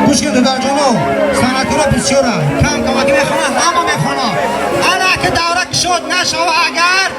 Гӯш кун, дударҷоно, санъаткоро бисёра, кам камаки мехона, ҳама мехона. Ана ки давра кушод нашава, агар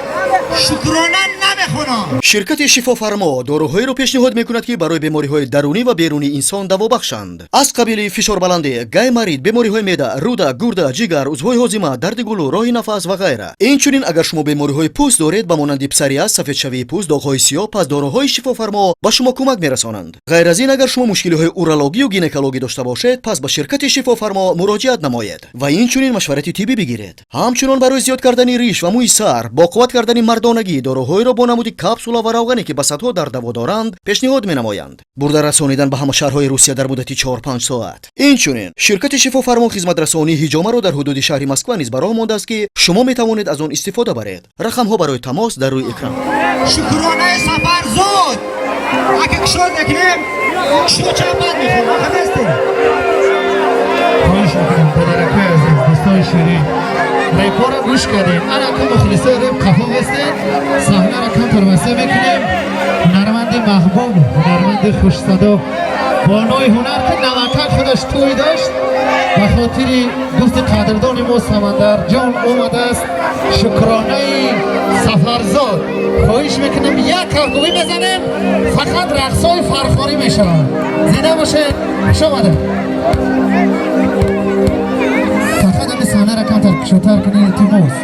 шукрона намехона. Ширкати Шифофармо доруҳоеро пешниҳод мекунад, ки барои бемориҳои дарунӣ ва берунии инсон даво бахшанд, аз қабили фишорбаландӣ, гайморит, бемориҳои меъда, рӯда, гурда, ҷигар, узвҳои ҳозима, дарди гулӯ, роҳи нафас ва ғайра. Инчунин, агар шумо бемориҳои пӯст доред, ба монанди псориаз, сафедшавии пӯст, доғҳои сиёҳ, пас доруҳои Шифофармо ба шумо кӯмак мерасонанд. Ғайр аз ин, агар шумо мушкилиҳои урологию гинекологӣ дошта бошед, пас ба ширкати Шифофармо муроҷиат намоед ва инчунин машварати тиббӣ бигиред. Ҳамчунон барои зиёд кардани риш ва мӯи сар, боқувват кардани мардонагӣ доруҳоеро бо намуди капсула ва равғане, ки ба садҳо дард даво доранд, пешниҳод менамоянд. Бурда расонидан ба ҳама шаҳрҳои Русия дар муддати 4-5 соат. Инчунин ширкати Шифофармо хизматрасонии ҳиҷомаро дар ҳудуди шаҳри Москва низ ба роҳ мондааст, ки шумо метавонед аз он истифода баред. Рақамҳо барои тамос дар рӯи экран. Шукронаи сафар зуд, ака кушод мекунем, кушод чанд бад мехонам, ака нестем. Хоҳиш мекунам, додаракои азиз, дӯстои ширин, репоро гӯш кардем. Ана ку мухлисои реп қафо ҳастед, саҳнаро камтар васеъ мекунем. Ҳунарманди маҳбуб, ҳунарманди хушсадо, бонуи ҳунар, ки навакак худаш тӯй дошт, ба хотири дӯсти қадрдони мо Самандарҷон омадааст. Шукронаи Сафарзод. Хоҳиш мекунам, як кафкӯбӣ мезанем, фақат рақсҳои фархорӣ мешаванд. Зинда бошед, хуш омадед. Фақат ҳами саҳнаро камтар кушодтар кунед, илтимос.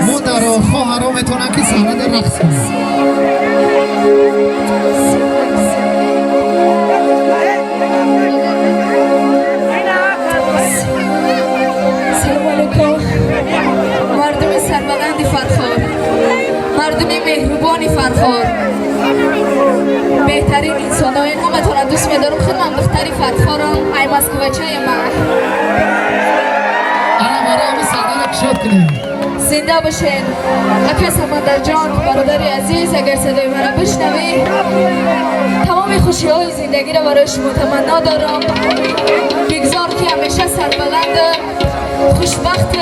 Модаро, хоҳаро метавонанд, ки саҳнада рақс кунанд. Салому алейкум, мардуми сарбаланди Фархор, мардуми меҳрубони Фархор, беҳтарин инсонои, ҳаматонро дӯст медорам. Худмам духтари Фархорам, ай москвачаи ман. Ана барои ҳами саҳнаро кушод кунем. Зинда бошед. Ака Самандарҷон, бародари азиз, агар садои маро бишнавӣ, тамоми хушиҳои зиндагиро барои шумо таманно дорам. Бигзор, ки ҳамеша сарбаланд, хушбахт,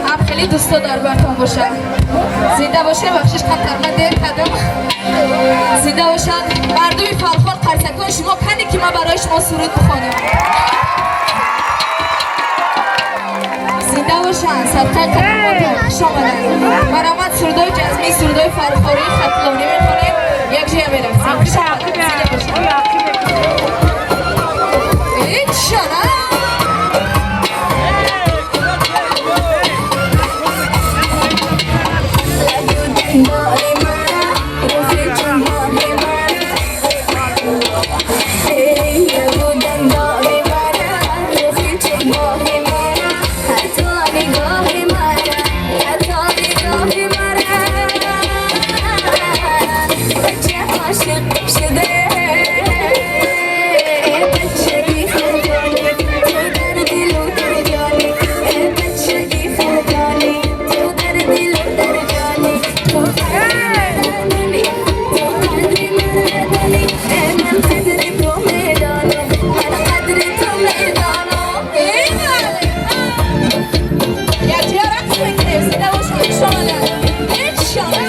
ҳам хеле дӯсто дар бартон бошад. Зинда бошед. Бахшиш, камтар ман дер кардам. Зинда бошанд мардуми Фархор. Қарсакҳои шумо кане, ки ман барои шумо суруд бихонам. Зинда бошанд, садқаи қадимотон. Хуш омаданд. Марҳамат, сурудои ҷазмӣ, сурудои фархории хатлонӣ мехонем, якҷоя мерақсем. Хуш омаданд, зинда бошанд. Ичана. Якҷоя рақс мекунем. Зинда бошанд, хуш омаданд. Ичана.